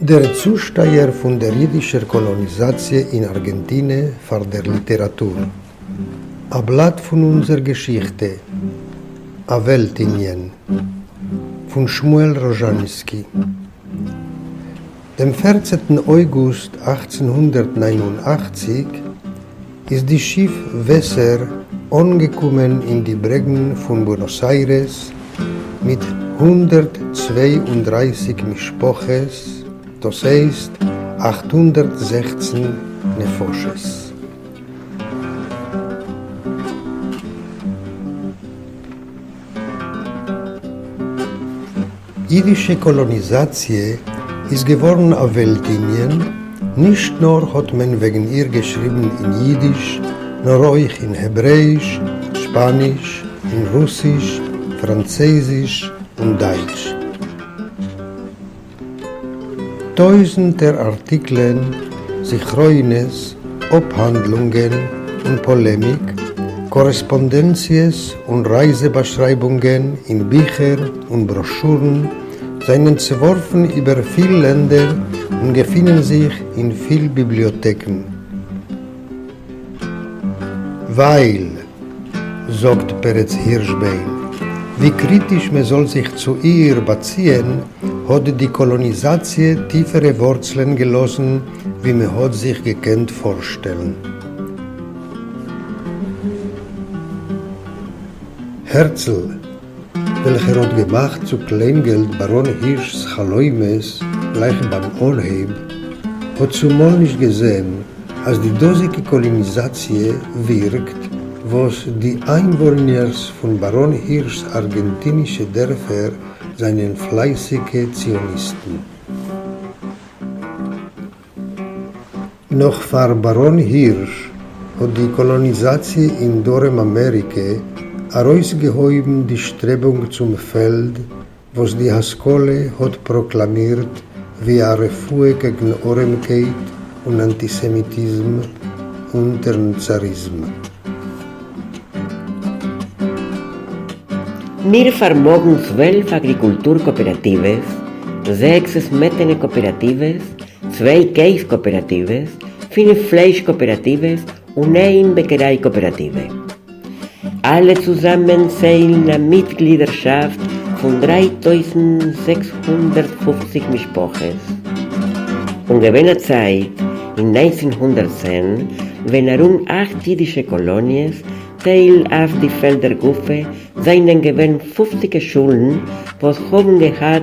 דער צושטייער פון דער יידישער קאלאניזאציע אין ארגענטינע פאר דער ליטעראטור. א בלאט פון אונזער געשיכטע, א וועלט-ענין. פון שמואל ראזשאנסקי. דעם פערצעטן אויגוסט 1889 איז די שיף וועסער אנגעקומען אין די ברעגן פון בוענאס איירעס מיט 132 משפחות, דאס הייסט 816 נפשות. יידישע קאלאניזאציע איז געווארן א וועלט-ענין, נישט נאר האט מען וועגן איר געשריבן אין יידיש, נאר אויך אין העברעאיש, שפאניש, אין רוסיש, פראנצייזיש און דייטש. טויזנטער ארטיקלען, זכרונות, אפהאנדלונגען און פאלעמיק, קארעספאנדענציעס און רייזע באשרייבונגען אין ביכער און בראשורן זענען צעווארפן איבער פיל לענדער און געפינען זיך אין פיל ביבליאטעקן. ווייל, זאגט פרץ הירשביין, ווי קריטיש מען זאל זיך צו איר באציען, האט די קאלאניזאציע טיפערע ווארצלען געלאזן ווי מען האט זיך געקענט פארשטעלן. הערצל, וועלכער האט געמאכט צו קליינגעלט באראן הירש'ס חלומות גלייך ביים אנהייב, האט צומאל נישט געזען אז די דאזיגע קאלאניזאציע ווירקט, וואס די איינוואוינערס פון באראן הירש'ס ארגענטינישע דערפער זענען פלייסיגע ציוניסטן. נאך פאר באראן הירש האט די קאלאניזאציע אין דרום אמעריקע ארויסגעהויבן די שטרעבונג צום פעלד וואס די השכלה האט פראקלאמירט ווי א רפואה קעגן ארעמקייט און אנטיסעמיטיזם אונטערן צאריזם. מיר פארמאגן 12 אגריקולטור קאאפעראטיוועס, זעקס סמעטענע קאאפעראטיוועס, צוויי קעז קאאפעראטיוועס, פינף פלייש קאאפעראטיוועס און איין בעקעריי קאאפעראטיווע. אלע צוזאמען ציילן א מיטגלידערשאפט פון 3650 משפחות. און געווען א צייט אין 1910 ווען ארום אכט אידישע קאלאניעס, טייל אויף די פעלדער גופא, זענען געווען פופציגע שולן וואס האבן געהאט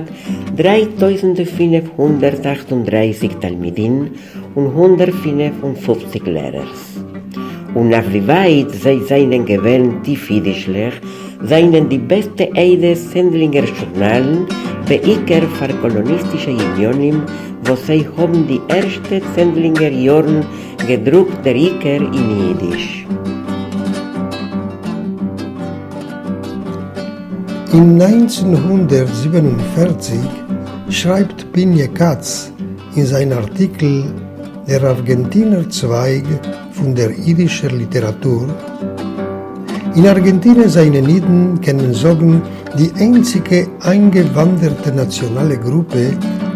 3538 תלמידים און 155 לערערס. און אויף ווי ווייט זיי זענען געווען טיף אידישלעך זענען די בעסטע עדות צענדלינגער זשורנאלן, בעיקר פאר קאלאניסטישע עניינים וואס זיי האבן די ערשטע צענדלינגער יארן געדרוקט דער עיקר אין אידיש. אין 1947 שרייבט פיניע כץ אין זיין ארטיקל דער ארגענטינער צווייג פון דער אידישער ליטעראטור, אין ארגענטינע זענען אידן, קען מען זאגן, די איינציגע איינגעוואנדערטע נאציאנאלע גרופע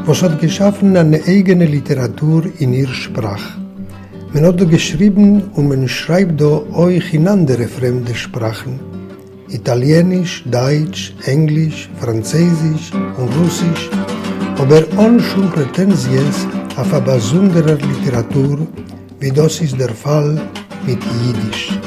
וואס האט געשאפן אן אייגענע ליטעראטור אין איר שפראך. מען האט דא געשריבן און מען שרייבט דא אויך אין אנדערע פרעמדע שפראכן, איטאליעניש, דייטש, ענגליש, פראנצייזיש און רוסיש, אבער אן שום פרעטענזיעס אויף א באזונדערער ליטעראטור, ווי דאס איז דער פאל מיט אידיש.